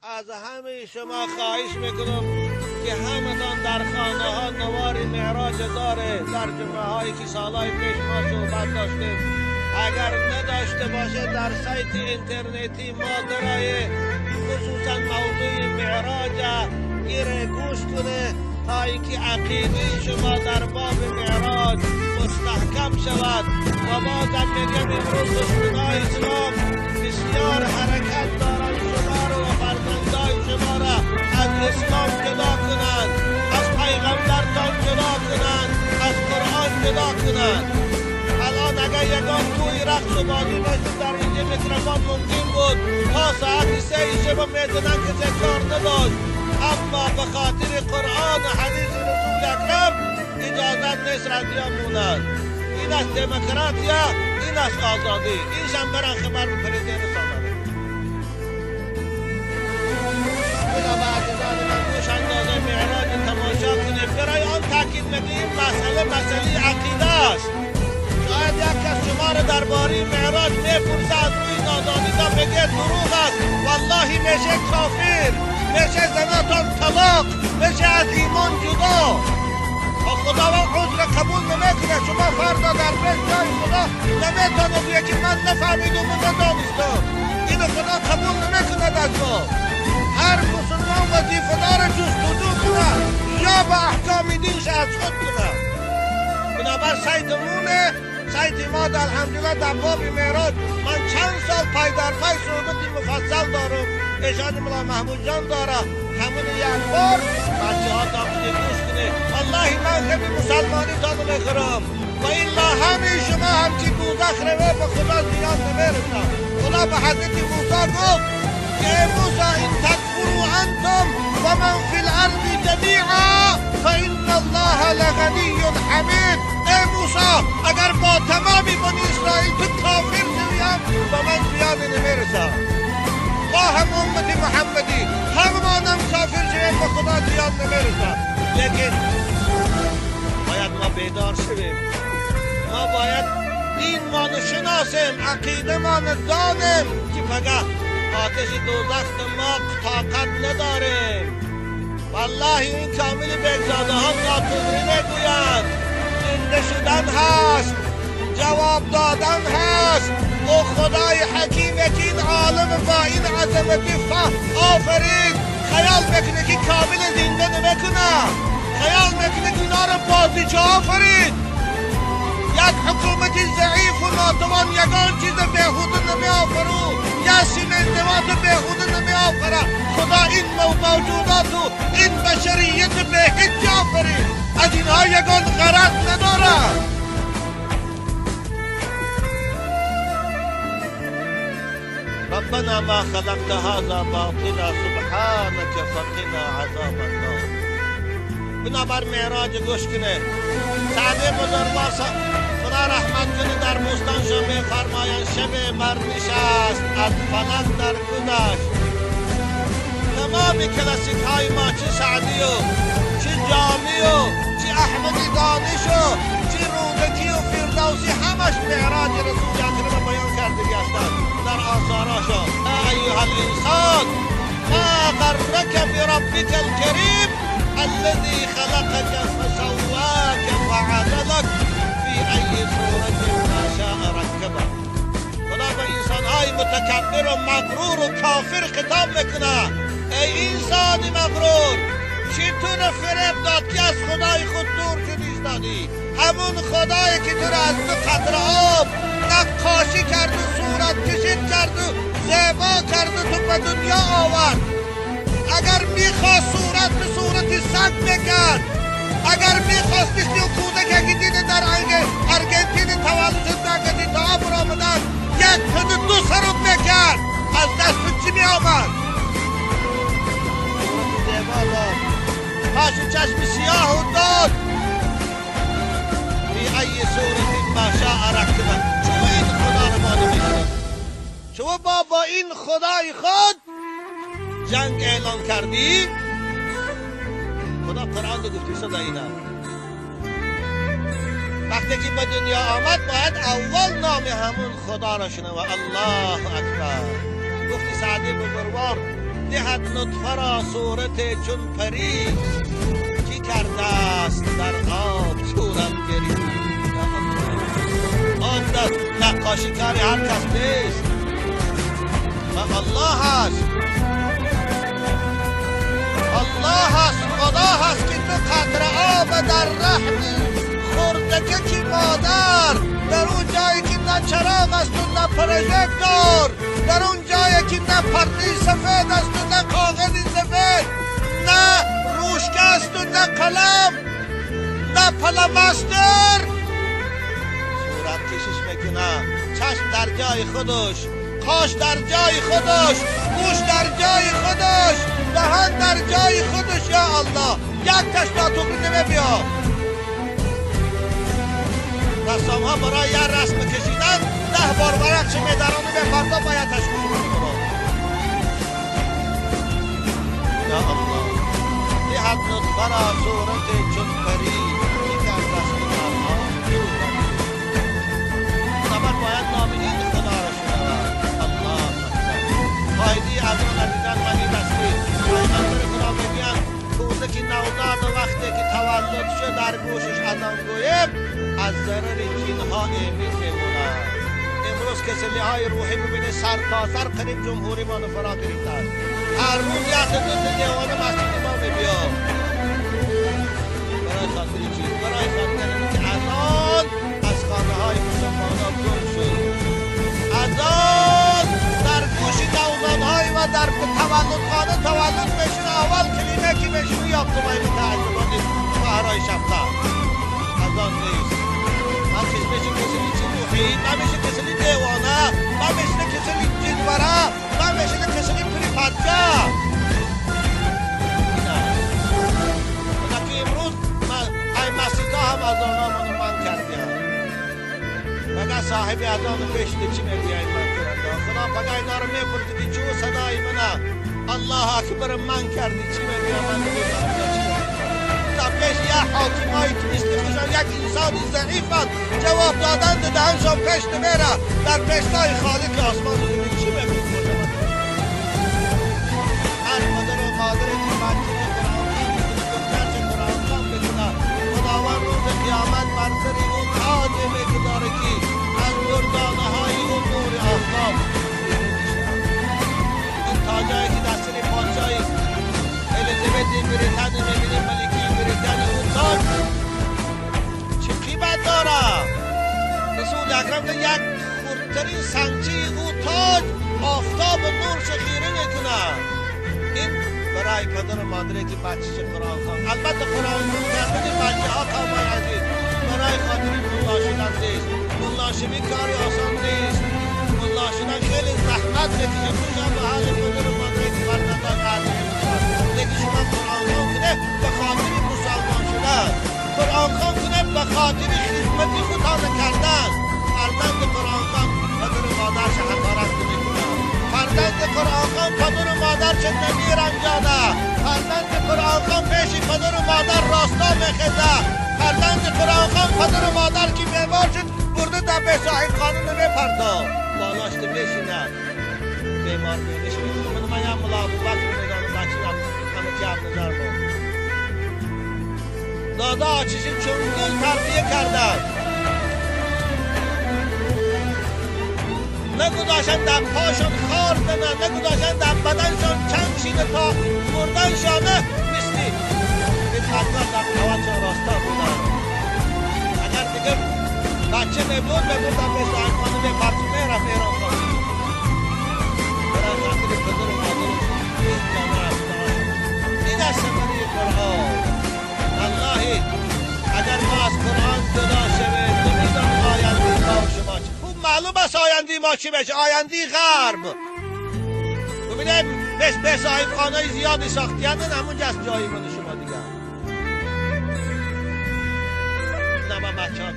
از همه شما خواهش میکنم که همتان در خانه ها نوار معراج داره، در جمعه هایی که سالهای پیش ما صحبت داشتیم، اگر نداشته باشه در سایت اینترنتی ما درای خصوصا موضوع معراج گیره گوش کنه تا اینکه عقیده شما در باب معراج مستحکم شود. و بازم میگم امروز دشمنای اسلام بسیار حرکت دارند شما رو و فرزندای شما را از اسلام جدا کنند، از پیغمبرتان جدا کنند، از قرآن جدا کنند. الان اگر یگان توی رقص و بازی داشت در اینجا میکروفون ممکن بود تا ساعت 3 شب میزنن که چه کار نداشت، اما به خاطر قرآن و حدیث رسول اکرم اجازت نیست رادیو موند. این است دموکراتیا، این است آزادی. این شم برن خبر به پرزیدنت رساندن. خدا عزیزان من گوش اندازه معراج تماشا کنه. برای آن تاکید میکنیم مسئله مسئله عقیده است. شاید یک کس شما را درباره معراج میپرسه از روی نادانی تا بگه دروغ است، والله میشه کافر، میشه زناتان طلاق، میشه از ایمان جدا. خداوند عذر قبول نمیکنه. شما فردا در پیش جای خدا نمیتونه بگه که من نفهمیدم و ندانستم. اینو خدا قبول نمیکند از ما. هر مسلمان وظیفه داره جستجو کنه یا به احکام دینش از خود کنه. بنابر سایتمونه، سایت ما در الحمدلله در باب معراج من چند سال پای در پای صحبت مفصل دارم، ایشان ملا محمود جان داره، همون یک بار بچه ها تا گوش کنه. والله من خیلی مسلمانی تا نمیخورم و الا همه شما همچی دوزخ روه به خدا زیان نمیرسم. خدا به حضرت موسی گفت که ای موسی ان تکفروا انتم و من فی الارض جمیعا فان الله لغنی حمید. ای موسی اگر با تمام بنی اسرائیل تو کافر شویم به من زیان نمیرسم. ما هم امت محمدی هممانم کافر شویم به خدا زیان نمیرسم. لیکن باید ما بیدار شویم، ما باید دین ما شناسیم، عقیده ما دانیم که فقط آتش دوزخ ما طاقت نداریم. والله این کامل بگزاده ها ناتوری میگویند. زنده شدن هست، جواب دادن هست. او خدای حکیم که این عالم با این عظمتی آفرید، خیال میکنه که کامل زنده نمیکنه، خیال میکنه که اینا رو بازیچه آفرید. یک حکومت ضعیف و ناتوان یگان چیز بیهوده نمی آفرو، یا سیمنتوات بیهوده نمی آفره. خدا این موجودات و این بشریت به هیچ آفرید، از اینها یگان غرض نداره. ربنا ما خلقت هذا باطلا سبحانك فقنا عذاب النار. بنابر معراج گوش کنه. سعدی بزرگوار خدا رحمت کنه در بوستان شما میفرمایند شب برنشست از فلک در گذشت. تمام کلاسیک های ما چه سعدی و چه جامی و چه احمد دانش و چه رودکی و فردوسی همش معراج رسول اکرم بیان کرده هستند در آثاراشان. ایها الانسان ما غرک بربک الکریم الذي خلقك فسواك فعدلك في ای صورت ما شاء رکبک. خدا به انسانهای متکبر و مغرور و کافر خطاب میکنه. ای انسان مغرور، چطور فریب داد که از خدای خود دور شدی ایستادی؟ همون خدایی که تو را از دو قطره آب نقاشی کرد و صورت کشید کرد و زیبا کرد و تو به دنیا آورد. اگر میخواست صورت به صورت سگ میکرد، اگر میخواست مثل اون کودک که دیده در ارگنتین تولد شد نگدی تا آب آمدن یک تن دو سرود میکرد، از دست چی میآمد؟ صورت زیبا داد، پاش چشم سیاه داد. فی ای صورت ما شاء رکبک. چون این خدا رو ما نمیشناسیم، شما با این خدای خود جنگ اعلان کردی؟ خدا قرآن رو گفتی صدا اینا. وقتی که به دنیا آمد باید اول نام همون خدا را شنوه. الله اکبر. گفتی سعدی بزرگوار دهد نطفه را صورت چون پری، کی کرده است در آب صورتگری. آب در نقاشی کاری هر کس نیست و الله هست، الله هست، خدا هست که تو قطره آب در رحم خردکه که مادر، در اون جایی که نه چراغ است و نه پروژکتور، در اون جایی که نه پرده سفید است و نه کاغذ سفید، نه روشکه است و نه قلم، نه پلمستر، صورت کشش میکنه. چشم در جای خودش، قاش در جای خودش، گوش در جای خودش، دهن در جای خودش. یا الله یک تش ناتوری نمیبیا. رسام ها برای یه رسم کشیدن 10 بار ورق چه میدرانه به فردا باید تشکیل کنه. یا الله دهد نطفه را صورت چون پری، کی کرده است در آب صورت. خبر باید نام این خدا را شنود. الله اکبر. فایده از آن عزیزان من این است که پیغمبر خدا میگویند کودک نوزاد وقتی که تولد شد در گوشش اذان گویم از ضرر جنها ایمن میموند. امروز کسلی های روحی ببینه سر تا سر قریب جمهوری ما فرا گرفته است. هر روز یک دو تا دیوانه مسجد ما میبیا. برای خاطر چی؟ برای خاطر اینکه اذان از خانه های مسلمانان گم شد. اذان در گوش نوزادهای و در تولدخانه تولد میشون اول کلمه که میشون یافتمای متعجبان خواهرای شفقت اذان نیست. من کس میشه کسی چی روحی، نمیشه کسی دیوانه، نمیشه کسی جنوره، نمیشه کسی پری پادشاه. اینا که امروز ای مسجدها هم اذان ها من کردیم. فقط صاحب اذان پیش چی میگوید من کرده. خدا فقط اینا رو میپرسه که چو صدای منه الله اکبر من کردی چی میگوید من نمیدونم. تا پیش یه حاکمایی که مثل خودشان یک انسان ضعیف جواب دادن دهنشان پیش نمیره در پیشتای خالق آسمان و زمین چی میگوید. هر پدر و مادر که بچه قرآن خوان میکنه، دختر قرآن خوان میکنه، خداوند روز قیامت بر سر او تاج میگذاره که از دردانه های او نور آفتاب بیرون میشود. این تاجایی که در سر پادشاهی الیزابت بریتانیا میبینیم، ملکی بریتانیا، اون تاج چه قیمت داره؟ رسول اکرم که یک خردترین سنگچه او تاج آفتاب و نورش خیره میکنه. این برای پدر و مادری که بچه‌ش قرآن خوان، البته قرآن خوان کردن بچه ها کامل عزیز برای خاطر ملا شدن نیست. ملا شدن کاری آسان نیست. ملا شدن خیلی زحمت میکشه. خوشا به حال پدر و مادری که فرزندان قدر نمی‌کنن. لیکن شما قرآن خوان کنه به خاطر مسلمان شدن، قرآن خوان کنه به خاطر خدمت خودتان کردن. فرزند قرآن خوان پدر و مادرش حقارت نمیکنه. فرزند قرآن خوان پدر و مادر چه نمیرنجانه. فرزند قرآن خوان پیش پدر و مادر راستا میخیزه. فرزند قرآن خوان پدر و مادر که بیمار شد برده در به صاحب خانه نمیپردا، بالاشت میشینه بیمار بینش میکنه. من یه ملا ابوبکر میدانم بچه همه که هم نظر بود دادا آچشی چون گل تربیه کردن، نگذاشتن در پاشون خار زنن، نگذاشتن در بدنشون چنگ شینه تا مردن شانه مثلی این خدمت در قواتشون راستا بودن. اگر دیگه بچه نبود ببردن به صاحب خانه به پرچمه رفت ایران خانه. برای خاطر پدر و مادرش این جامعه رفتار. این از ثمره قرآن. والله اگر ما از قرآن جدا شویم نمیدانم آینده ما و شما چی. خوب معلوم است آینده ما چی بشه. آینده غرب. ببینیم به صاحب خانه زیادی ساختیان همونجا از جایی من شما دیگه. نه من بچه ها